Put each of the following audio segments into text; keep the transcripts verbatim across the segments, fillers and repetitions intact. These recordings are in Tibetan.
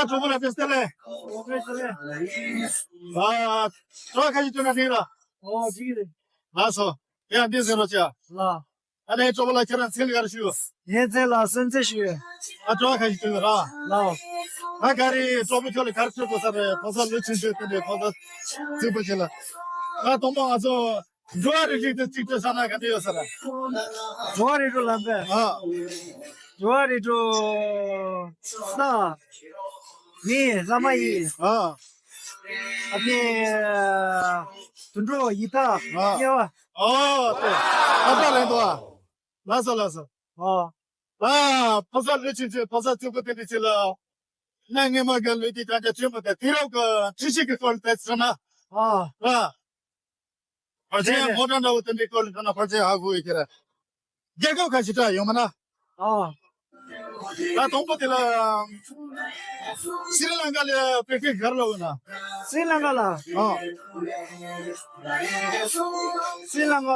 གྲོགས་པོ་ལ་བཀྲ་ཤིས་བདེ་ལེགས། ཨོ་བཀྲ་ཤིས་བདེ་ལེགས། ཨ། སྤྲོ་བ་ཁ་ཤས་བསྐྱོན་ན་འགྲིག་ར། ཨོ་འགྲིག་རེད། ལགས་སོ། ཡ་འདི་ཟེར་རོགས་བྱ། ལགས། ཨ་ནི་གྲོགས་པོ་ལགས་ཁྱེད་རང་མཚན་ག་རེ་ཞུ། ངའི་མཚན་ལ་སྲོལ་འཛིན་ཞུ། ཨ་སྤྲོ་བ་ཁ་ཤས་བསྐྱོན་ར། ལགས། ད་ག་རེ་གྲོགས་པོ་ཁྱོད་ལ་ག་རེ་ཞུ་དགོས་ས་རེད། གོང་ས་ལོ་ཆུང་ཆུང་དེ་འདྲའི་གོང་ས་རྩིག་པོ་ཅིག་ལ། ད་དང་པོ་ང་ཚོ་འགྲོ་བ་རིགས་རིགས་དེ་གཅིག་ཏུ་བསམ་ན་ག་འདྲ་ཡོད་ས་རེད། འགྲོ་བ་རིགས་དྲུག་ལ་འབད། ཨ། འགྲོ་བ་རིགས་དྲུག་ས། མི་ལྷ་མ་ཡིན། ཨ། ཨ་ནི་དུད་འགྲོ་ཡི་དྭགས། ཨ། དམྱལ་བ། ཨོ་དེ། ཨ་ད་ལན་དུ་ཨ། ལགས་སོ་ལགས་སོ། ཨོ། ཨ་ཕོ་གསར་ལོ་ཆུང་ཆུང་ཕོ་གསར་གཅིག་པོ་དེ་འདྲ་ཅིག་ལ། གནའ་སྔ་མ་གི་ལོ་རྒྱུས་ཀྱང་ཀྱང་ཆེན་པོ་དེ་དུས་རབས་ཀྱི་འཁྲུལ་ཞིག་གི་སྐོར་དེ་ཟེར་ན། ཨ། ཨ། ཕལ་ཆེར་རེད་རེད། མོ་ཊ་འདྲ་བོ་དེ་འདྲའི་སྐོར་ལ་ཐོན་ན་ཕལ་ཆེར་ཧ་གོ་ཡོད་ཀྱི་རེད། རྒྱལ་ཁབ་ཁ་ཤས་ཀྱང་ཡོད་མ་ན། ཨ། ད་དང་པོ་དེ་ལ་སི་རི་ལང་ཀ་ལ་བོད་སྐད་ག་རེ་ལབ་ཡོད་ན། སི་རི་ལང་ཀ་ལ། ཨ། སི་རི་ལང་ཀ་ལ།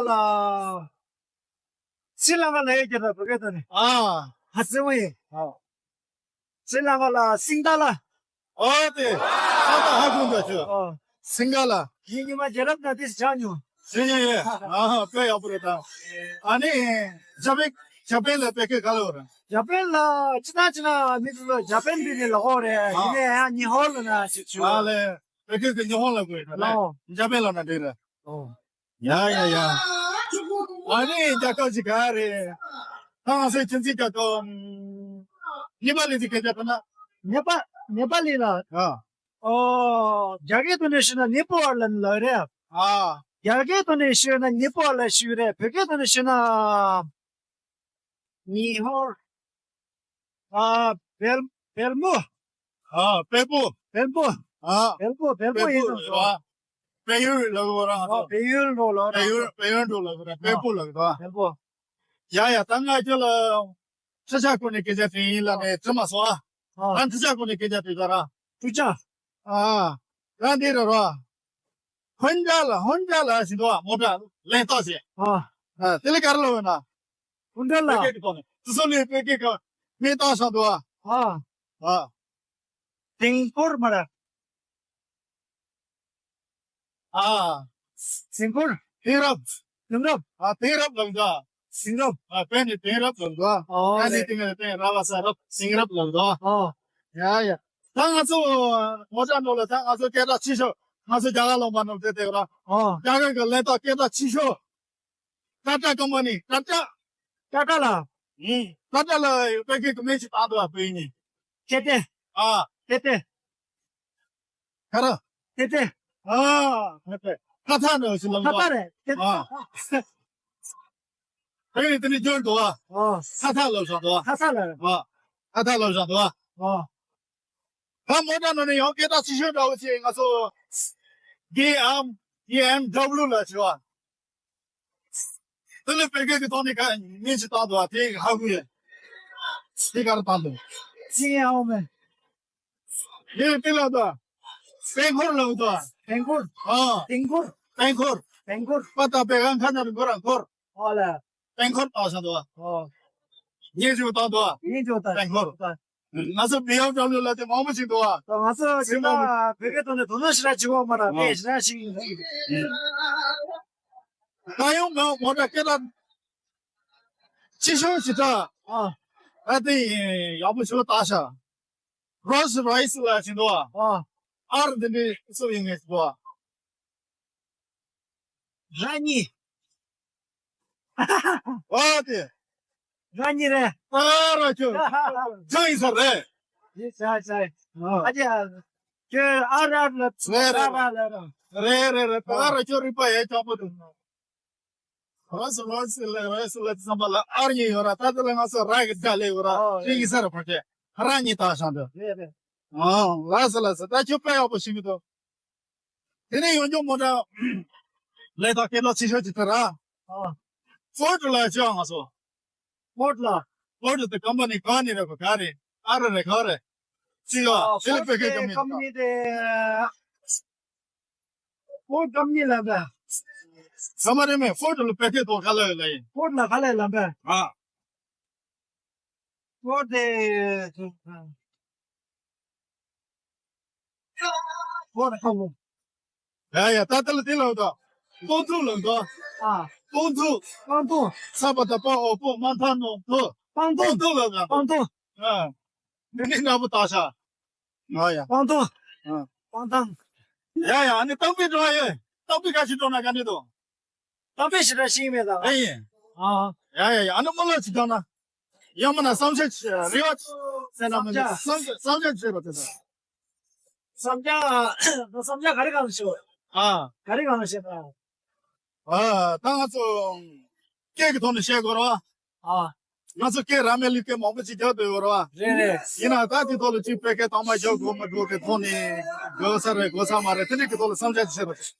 སི་རི་ལང་ཀ་ལ་ཡོད་ཀྱི་རེད་བོད་སྐད་ཐོག་ནས། ཨ། ཧ་སི་ཝེ། ཨ། སི་རི་ལང་ཀ་ལ་སིང་ད་ལ། ཨོ་དེ། ཨ་ད་ཧ་གོ་འདུག་ཁྱོད། ཨོ། སིང་ག་ལ། ངའི་ཉི་མ་རྒྱལ་རབས་ན་དེ་ཞིག་ཆགས་མྱོང་། ཡེ་ཡེ་ཡེ། ཨ་ཧ་དཔེ་ཡག་པོ་རེད་ད། ཨ་ནི། ཇ་པན། ཇ་པན་ལ་བོད་སྐད་ག་ལ་ཡོད་རེད། ཇ་པན་ལ་ཅི་ད་ཅི་ན་མི་ཚོ་ཇ་པན་བི་ནི་ལ་ཧོ་རེད། ཨ། ཡིན་ནའི་ཡང་ཉི་ཧོང་ལ་ན་ཞིག་ཆུ། ཨ་ལེ། བོད་སྐད་ཀྱི་ཉི་ཧོང་ལ་དགོས་རེད་ད་ལེ། ཨོ། ཇ་པན་ལ་ན་འགྲིག་རེད། ཨོ། ཡ་ཡ་ཡ། ཨ་ནི་རྒྱལ་ཁབ་ཅིག་ག་རེད། ད་ང་ཚོའི་ཁྱིམ་མཚེས་རྒྱལ་ཁབ། ཨམ། ནེ་པ་ལི་ཅིག་སྐད་ཆ་ཐོན་ན། ནེ་པ། ནེ་པ་ལི་ལ། ཨ། ཨོ། རྒྱ་སྐད་ཐོག་ནས་ཞུས་ན་ནེ་པོ་ལ་ལ་རེད། ཨ། རྒྱ་སྐད་ཐོག་ནས་ཞུས་ན་ནེ་པོ་ལ་ཞུ་རེད། བོད་སྐད་ཐོག་ནས་ཞུས་ན། ཉི་ཧོང་། ཨ། བལ། བལ་མོ། ཨ། བལ་པོ། བལ་པོ། ཨ། བལ་པོ། བལ་པོ་ཡིན་ནམ་སོ། བལ་ཡུལ་ལ་གོ་ར། ཨ། བལ་ཡུལ་ལོ་ལོ་ར། བལ་ཡུལ། བལ་ཡུལ་འགྲོ་ལ་གོ་ར། བལ་པོ་ལ་གོ་ར། བལ་པོ། ཡ་ཡ་ད་ང་ཁྱོད་ལ་ཁྲི་ཆག་སྐོར་ནས་སྐད་ཆ་དྲིས་ཡིན་ལ་ནས་དྲི་མ་སོང་ཨ། ཨ། ད་ཁྲི་ཆག་སྐོར་ནས་སྐད་ཆ་དྲིས་ད་ར། ཁྲི་ཆག་ཨ། ད་འདི་ར་ར། ཧོན་ཌ་ལ་ཧོན་ཌ་ལ་ཞིག་འདུག་ཨ། མོ་ཊ་ལེན་ཏོག་ཞིག་ཨ། ཨ། དེ་ལ་ག་རེ་ལབ་ཡོད་ན། ཧོན་ཌ་ལ། བོད་སྐད་ཀྱི་ཐོག་ནས་དེ་ཚོ་ལས་བོད་སྐད་ཀྱི་མིང་བཏགས་བཞག་འདུག་ཨ། ཨ། ཨ། དེང་སྐོར་མ་ར། ཨ། དེང་སྐོར། དེང་རབས། དེང་རབས། ཨ། དེང་རབས་ལབ་འདུག་ཨ། དེང་རབས། ཨ། བོད་ནས་དེང་རབས་ལབ་འདུག་ཨ། ཨོ་ཨ་ནི་རེད། དེང་རབས་དེང་རབས་ས་རབས་དེང་རབས་ལབ་འདུག་ཨ། ཨོ། ཡ་ཡ། ད་ང་ཚོ་མོ་ཊ་ནང་ལ་ད་ང་ཚོ་སྐད་གྲགས་ཆེ་ཤོས་ང་ཚོ་རྒྱ་གར་ལུང་པ་ནང་བསྡད་དེ་ར། ཨོ། རྒྱ་གར་གྱི་ལས་ཐོག་སྐད་གྲགས་ཆེ་ཤོས། ཊ་ཊ་ཀམ་པ་ནི་ཊ་ཊ། ཊ་ཊ་ལ། ཨུམ། ཊ་ཊ་ལ་བོད་སྐད་ཀྱི་མིང་ཞིག་བཏགས་འདུག་བོད་ཡིག་ནས། ཊེ་ཊེ། ཨ། ཊེ་ཊེ། ག་རེ། ཊེ་ཊེ། ཨ། ཊེ་ཊེ། ཁ་ཐག་ནང་བཞིན་ལམ་ཁ་ཐག་རེད། ཨ། བོད་ཡིག་དེ་ནི་སྦྱོར་འདུག་ཨ། ཨ། ཁ་ཐག་ལབ་བཞག་འདུག་ཨ། ཁ་ཐག་ལ། ཨ། ཁ་ཐག་ལབ་བཞག་འདུག་ཨ། ཨ། ད་མོ་ཊ་ནང་ནས་ཡང་སྐད་གྲགས་ཆེ་ཤོས་འདྲ་བོ་ཅིག་ང་ཚོ་བྷི་ཨེམ། བྷི་ཨེམ་ཌབ་ལུ་ལ་བྱས་པ། དེ་ལ་བོད་སྐད་ཀྱི་ཐོག་ནས་ག་མིང་ཞིག་བཏགས་འདུག་བ། དེ་ཧ་གོ་ཡོད། དེ་ག་རེ་བཏགས་འདུག་ཅི་ཡང་ཧ་གོ་མེད། དེ་དེ་ལ་ད། དཔལ་འཁོར་ལ་འདུག་བ། དཔལ་འཁོར། ཨ། དཔལ་འཁོར། དཔལ་འཁོར། དཔལ་འཁོར། པ་ད་པད་ག་མཁའ་ན་རུ་འཁོར་ར་འཁོར། ཨོ་ལ། དཔལ་འཁོར་བཏགས་བཞག་འདུག་བ། ཨོ། ངས་ཅིག་བཏགས་འདུག་བ། ངས་ཅིག་བཏགས། དཔལ་འཁོར། ང་ཚོ་བི་ཨེམ་ཌབ་ལུ་ལ་དེ་མང་པོ་ཞིག་འདུག་བ། ད་ང་ཚོ་ཞིག་ན་བོད་སྐད་ཐོག་ནས་དོ་སྣང་ཞེ་དྲག་བྱེད་དགོས་མ་རེད། ཨ། དེ་ཞེ་དྲག་ཞིག་ཡིན། ད་ཡང་མོ་མོ་ཊ་སྐད་གྲགས་ཆེ་ཤོས་ཞེ་དྲག་ཨ། ཨ་དེ་ཡག་པོ་ཞིག་བཏགས་ཤག་རོལས་རོཡས་ལ་ཞིག་འདུག་བ། ཨ། ཨར་འདི་འདྲའི་སུ་ཡིན་ངེས་འདུག་བ། ར་གཉིས། ཨ་དེ། ར་གཉིས་རེད། ཨ་ར་ཁྱོད། ཁྱོད་ཡིན་ས་རེད། ཡིན་ས་ས། ཨ། ཨ་ཅེ། ཁྱོད་ཨ་ར་ར་ལ། རེད་རེད། ར་ར་ལ་ར། རེད་རེད་རེད། ཨ་ར་ཁྱོད་རིག་པ་ཡག་པོ་འདུག་རོལས་རོཡས་ལ་རོལས་ལ་བསམ་པ་ལ་ཨར་གཉིས་ཡོད་ར། ད་ལྟ་ལ་ང་ཚོ་ར་གི་སྒྲ་སླེབས་ཡོད་ར། ཨོ། དེ་ཡིན་ས་རེད་ཕ་གི། ར་གཉིས་བཏགས་བཞག་འདུག་རེད་རེད། ཨོ། ལགས་སོ་ལགས་སོ། ད་ཁྱོད་དཔེ་ཡག་པོ་ཤེས་ཀྱི་འདུག་དེ་ནས་ཡང་སྐྱར་མོ་ཊ་ལས་ཐོག་སྐད་གྲགས་ཆེ་ཤོས་ཅིག་དེ་ར། ཨ། ཕོར་ཌི་ལ་བྱས་ང་ཚོ། ཕོར་ཌི་ལ། ཕོར་ཌི་དེ་ཀམ་པ་ནི་གང་ནས་རེད། ག་རེ། ཨ་རི་རེད། ག་རེ། ཅི་ཡ། ཨ། དེ་ལ་བོད་སྐད་ཀམ་པ་ནི་ཀམ་པ་ནི་དེ། ཕོར་ཌི་ཀམ་པ་ནི་ལ་བས། ས་མ་རེད་མེད། ཕོར་ཌི་ལ་བོད་སྐད་ཐོག་ག་ལ་ཡོད་ལ་ཡིན། ཕོར་ཌི་ལ་ག་ལ་ཡོད་ལ་བས། ཨ། ཕོར་ཌི་དེ། ཁོ་ར་ཁ་ལོ། ཡ་ཡ། ད་ལྟ་ལ་དེ་ལ་འོ་ད། སྤང་ཐང་ལ་འདུག་ཨ། སྤང་ཐང་། སྤང་ཐང་། ས་པ་ད་པ་འོ་པོ་མ་ཐ་ན་ཐང་། སྤང་ཐང་། སྤང་ཐང་ལ་འདུག་སྤང་ཐང་། ཨ། འདི་ནི་ན་བུ་ད་ཤ། ཨ་ཡ། སྤང་ཐང་། ཨ། སྤང་ཐང་། ཡ་ཡ། ཨ་ནི་གཏམ་དཔེ་འགྲོ་ཡ་ཡོད། གཏམ་དཔེ་ག་ཞིག་འགྲོ་ན་ག་འདྲ་འདུག་གཏམ་དཔེ་ཞེ་དྲག་ཤེས་མེད་ད། ཨེ་ཡིན། ཨ། ཡ་ཡ་ཡ། ཨ་ནི་རྨོ་ལགས་ཅིག་བཏང་ན། ཡང་མིན་ན་བསམ་འཆར་ཅིག་རེ་བ་ཅིག་ཟེར་ན་མི་འདུག་བསམ་འཆར། བསམ་འཆར་ཅིག་བྱས་པ་དེ་དང་། བསམ་འཆར། བསམ་འཆར་ག་རེ་གང་ཞིག་ཨ། ག་རེ་གང་ཞིག་ཨ། ཨ། ད་ང་ཚོ་སྐད་ཀྱི་ཐོག་ནས་བཤད་དགོས་རེད་བ། ཨ། ང་ཚོ་སྐད་ར་མེད་ལུགས་སྐད་མང་པོ་ཅིག་རྒྱག་འདོད་ཡོད་རེད་བ། རེད་རེད། ཡིན་ན་ད་དེ་ཐོག་ལ་ཅིག་བོད་སྐད་གཙང་མ་རྒྱག་དགོས་མི་དགོས་ཀྱི་ཐོག་ནས། དགོས་ས་རེད་དགོས་ས་མ་རེད། དེ་འདྲ་གི་ཐོག་ལ་བསམ་འཆར་ཅིག་བྱས་པ་དང་།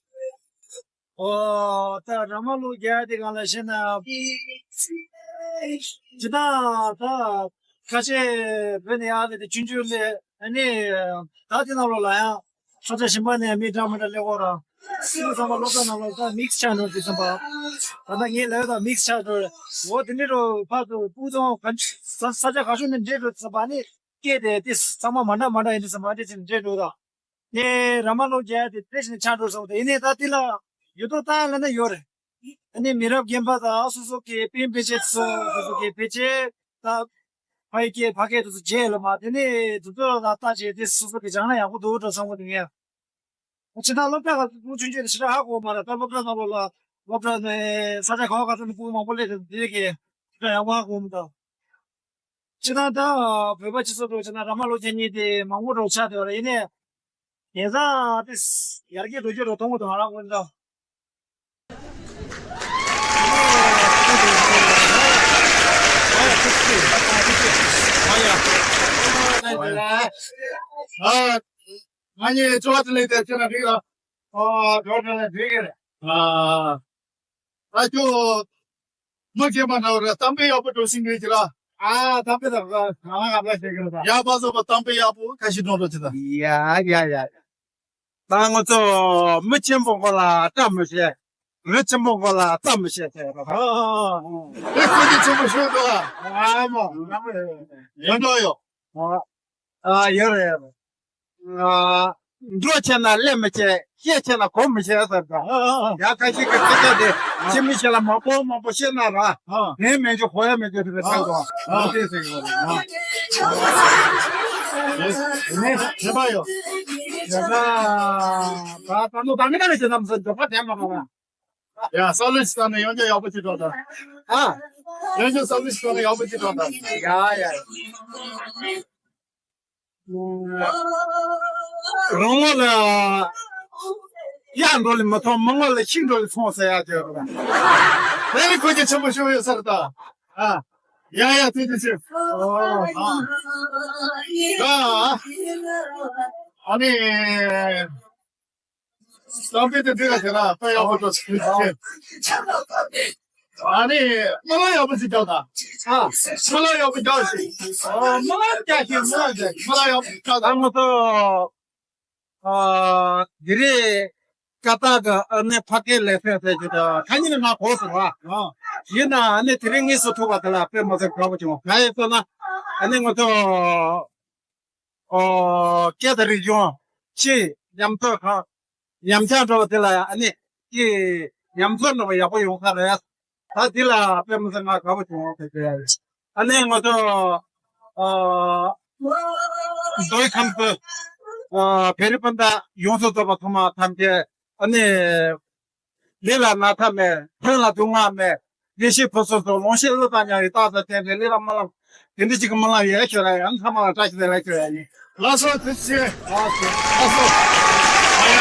ཨོ། ད་ར་མ་ལུག་རྒྱག་དེ་གང་ལ་ཤེས་ན། ཇི་ལྟར་ད་ཁ་ཤས་བོད་ནས་ཡར་སླེབས་ཏེ་ཆུང་ཆུང་སླེབས། ཨ་ནི་ད་དེ་ནང་ལོགས་ལ་ཡང་ས་ཆ་གཞན་པ་ནས་མི་འདྲ་མི་འདྲ་སླེབས་ཡོད་རེད། སུ་ཚང་མ་སློབ་གྲྭ་ནང་ལོགས་ད་མིག་སི་ཆགས་འགྲོ་དུས་ཙམ་པ། ད་ལྟ་ངའི་ལས་ད་མིག་སི་ཆགས་འགྲོ་རེད། འོ་དེ་འདྲ་རུ་ཕར་ཚུར་སྤུ་ཚོང་ག་ས་ས་ཆ་ག་ཤོད་ནས་འདྲེས་འགྲོ་དུས་ཙམ་པ་ནི། སྐད་དེ་དེ་ཚང་མ་མ་འདྲ་མ་འདྲ་ཡིན་དུས་ཙམ་པ་འདྲེས་ཕྱིན་འདྲེས་འགྲོ་ད། ངས་ར་མ་ལུག་རྒྱག་དེ་དེ་བཞིན་ཆགས་འགྲོ་སོང་། དེ་ཡིན་ནའི་ད་དེ་ལ་འགྱུར་ལྡོག་བཏང་ཡ་ལབ་ན་ཡོད་རེད། ཨ་ནི་མི་རབས་རྒན་པ་དང་སོ་སོ་གི་སྤུན་ཕལ་ཆེར་ཚོ་སོ་སོ་གི་ཕལ་ཆེར་ད་ཕ་ཡི་སྐད་ཕ་སྐད་དེ་ཚོ་བརྗེད་ལ་མ། དེ་ནས་དེ་ཚོ་ལ་ལྟ་བྱས་དེ་སོ་སོ་གི་སྦྱང་ན་ཡག་པོ་འདུག་འགྲོ་བསམ་གི་འདུག་ངས། ཕྱི་ནང་སློབ་གྲྭ་ཁག་ཏུ་ཆུང་ཆུང་དེ་ཞེ་དྲག་ཧ་གོ་མ་རེད། ད་སློབ་གྲྭ་ནང་ལོགས་ལ་སློབ་གྲྭ་ནས་ས་ཆ་ག་བ་ག་ཚོད་ནས་སྤུ་གུ་མང་པོ་སླེབས་ཏེ་དེ་གི་ཞེ་དྲག་ཡག་པོ་ཧ་གོ་མི་འདུག་སྤྱིར་བཏང་ད་བོད་པ་སྤྱི་ཚོགས་འགྲོ་ཕྱིན་ན་ར་མ་ལུག་རྒྱག་མཁན་དེ་མང་པོ་འགྲོ་ཆགས་བསྡད་པ་རེད། ཡིན་ནའི་དེང་སང་དེ་ཡར་རྒྱས་འགྲོ་རྒྱུ་རུ་གཏོང་གི་འདུག་ང་རང་ངོས་ནས། ཨ་ཡ། ཨ། ང་གཉིས་ཅོག་ཙེ་ལས་དེ་ཁྱེད་ལ་འགྲིག་ལ། ཨ། ཅོག་ཙེ་ལས་འགྲིག་གི་རེད། ཨ། ད་ཁྱོད་མི་རྒན་པ་འདྲ་བོ་རེད། གཏམ་དཔེ་ཡག་པོ་འགྲོ་བཞིན་ཡོད་ཀྱི་ར། ཨ། གཏམ་དཔེ་དང་ང་ང་ལ་བཤད་ཀྱི་རེད་ད། ཡ་པ་སོ་པ་གཏམ་དཔེ་ཡག་པོ་ཁ་ཤས་འགྲོ་འགྲོ་ཅི་ད། ཡ་ཡ་ཡ། ད་ང་ཚོ་མི་ཆེན་པོ་མགོ་ལ་སྐྲ་མི་བཤད། མི་ཆེན་པོ་མགོ་ལ་རྩྭ་མི་བཤད་ཟེར་བ། ཨ། ཨེ་ཁོ་ཅི་ཆེན་པོ་ཤོད་དོ། ཨ་མ། ཡོད་འགྲོ་ཡོད། ཨ། ཡོད་རེད་ཡོད་རེད། ཨ། འགྲོ་ཆེ་ན་ཀླད་མི་ཆེ། བཤད་ཆེ་ན་གོ་མི་ཆེ་ཟེར་དང་། ཡ་ཁ་ཤས་ཀྱི་སྐད་ཆ་དེ་ཁྱིམ་མི་ཆེ་ལ་མང་པོ་མང་པོ་བཤད་ན་ར། ངའི་མན་ཆོད་གོ་ཡ་མི་འདུག་དེ་ཚང་དང་། ཨ། དེ་ཟེར་གི་རེད། ནས་ནས་པ་ཡོད། ཡ་ད་ད་ནོ་ད་མི་ད་ནི་ཟེར་ན་མི་ཟེར་འགྲོ་པ་དེ་མ་གོ་ང་། ཡ་ས་ལུ་ཞིག་ས་ནས་ཡོང་རྒྱུ་ཡག་པོ་ཅིག་འགྲོ་དང་། ཨ། ཡོང་རྒྱུ་ས་ལུ་ཞིག་ས་ནས་ཡག་པོ་ཅིག་འགྲོ་དང་། ཡ་ཡ། རང་དབང་ལ་གཡག་འགྲོ་ལས་མི་མཐོང་། མི་ངོ་ལ་ཤིང་འགྲོ་ལས་མཐོང་ཟེར་ཡག་དེ་རེད། དེ་ནི་ཁོ་ཀྱི་ཆེན་པོ་ཤོད་ཡོད་ས་རེད་ད། ཨ། ཡ་ཡ་དེ་དེ་ཆེ། ཨ། ཨ་ནི། གཏམ་དཔེ་དེ་འདི་ལ་དེ་ལ་དཔེ་ཡག་པོ་འགྲོ་ཟེར། ཨ་ནི་རྨོ་ལགས་ཡག་པོ་ཞིག་རྒྱག་དང་། ཨ། རྨོ་ལགས་ཡག་པོ་རྒྱག་ཞིག་ཨ། རྨོ་ལགས་རྒྱག་ཞིག་རྨོ་ལགས་རྒྱག་རྨོ་ལགས་ཡག་པོ་རྒྱག་དང་། ང་ཚོ་ཨ་འདི་རེད། ཀ་ཏག་གི་ཨ་ནི་ཕ་སྐད་ལེ་ཚན་ཟེར་གྱི་འདུག་ཁ་ཉིན་ནས་ང་གོ་སོང་བ། ཨ། ཡིན་ན་ཨ་ནི་དེ་རིང་དངོས་སུ་ཐུག་པ་དེ་ལ་དཔེ་མི་སྲིད་དགའ་པོ་བྱུང་། གང་ཡིན་ཟེར་ན་ཨ་ནི་ང་ཚོ་ཨོ། སྐད་དང་རིག་གཞུང་ཕྱི་ཉམས་ཚོད་ཁག་ཉམས་ཆག་འགྲོ་བ་དེ་ལ་ཨ་ནི་ཀྱི་ཉམས་ཚོད་འགྲོ་བ་ཡག་པོ་ཡོང་ས་རེད། ད་འདི་ལ་དཔེ་མི་སྲིད་ང་དགའ་པོ་བྱུང་བ་ཟེར་གྱི་ཡ་ཡོད། ཨ་ནི་ང་ཚོ་ཨ་མདོ་ཁམས་སུ་ཨ་བེ་རི་པན་ད་ཡོངས་སུ་རྫོགས་པ་ཚང་མ་ཐམས་ཅད་ཨ་ནི། ལུས་ལ་ན་ཚ་མེད། ཁྲག་ལ་དུག་ལྔ་མེད། ཡེ་ཤེས་ཕུན་སུམ་ཚོགས། ལོངས་སྤྱོད་གླུ་དང་མཉམ་པའི་རྟགས་དང་ལྡན་པའི་ལུས་ལ་རྨ་ལམ་དེ་འདྲ་ཅིག་གི་རྨི་ལམ་ཡོད་ཤོད་ལ་ཡང་ཚང་མ་ལ་བཀྲ་ཤིས་བདེ་ལེགས་ཞུ་ཡ་ཡིན། ལགས་སོ། ཐུགས་རྗེ་ཆེ། ལགས་སོ། ལགས་སོ། ཨ་ཡ།